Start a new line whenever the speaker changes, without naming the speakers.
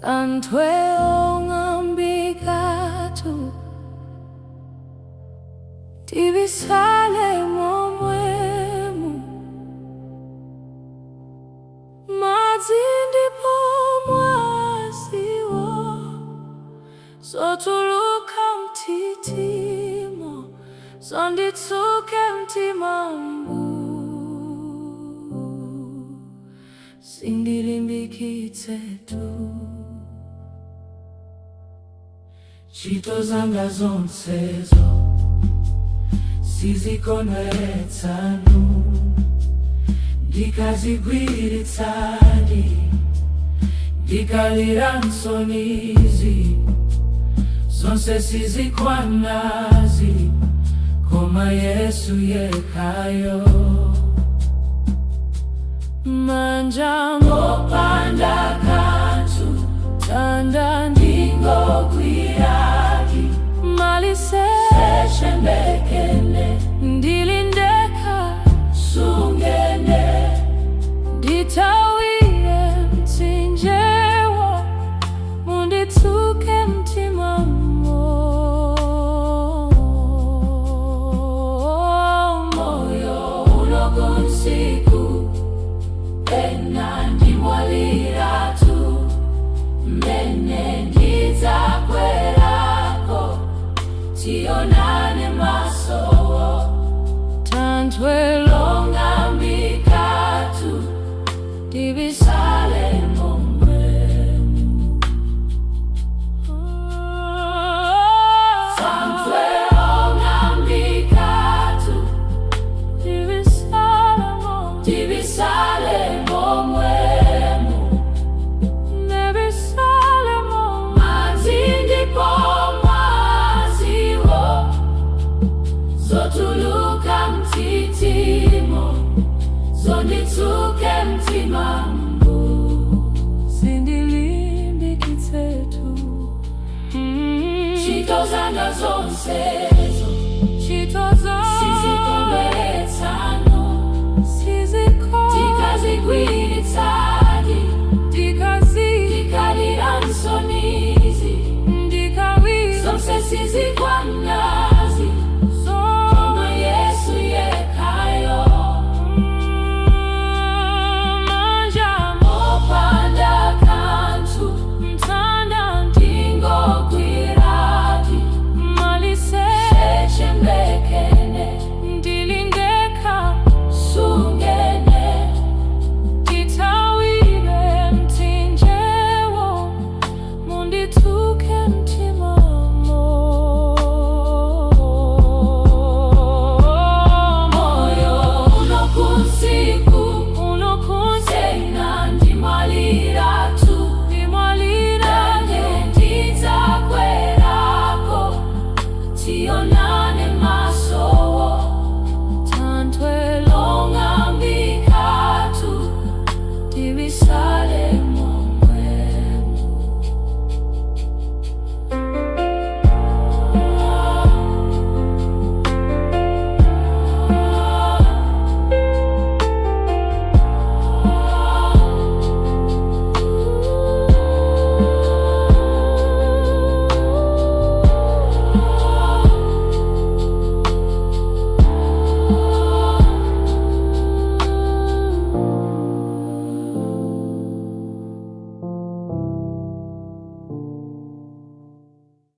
Thanthwe long'ambikatu, ndibisale momwemu. Madzi ndipo mwaziwo, zotuluka mthithimo, zonditsuke mtima mbu, zindilimbikitsetu.
Ntchito zanga zonsezo sizikondweretsa Nu, ndikazigwiritsadi, ndikaliranso nizi, zonse sizikwanazi, koma Yesu yekhayo.
Manja
Opanda kanthu,
tanda
ndingogwiradi,
maliseche
ndekene,
ndili ndekha,
sungene,
ndithawire mtsinjewo, munditsuke mtimamo.
Moyo uno kunsiku, pena ndimwaliratu, mene ndidzakwerako, tionane masowo.
Thanthwe
long'ambikatu,
ndibisale
sale momwemu. Thanthwe long'ambikatu,
ndibisale momwemu.
Ndibisale momwemu.
Ndibisale momwemu.
Madzi ndipo mwaziwo, zotuluka mthithimo, zonditsuke mtima mbu,
Zindilimbikitsetu.
Ntchito zanga zonse.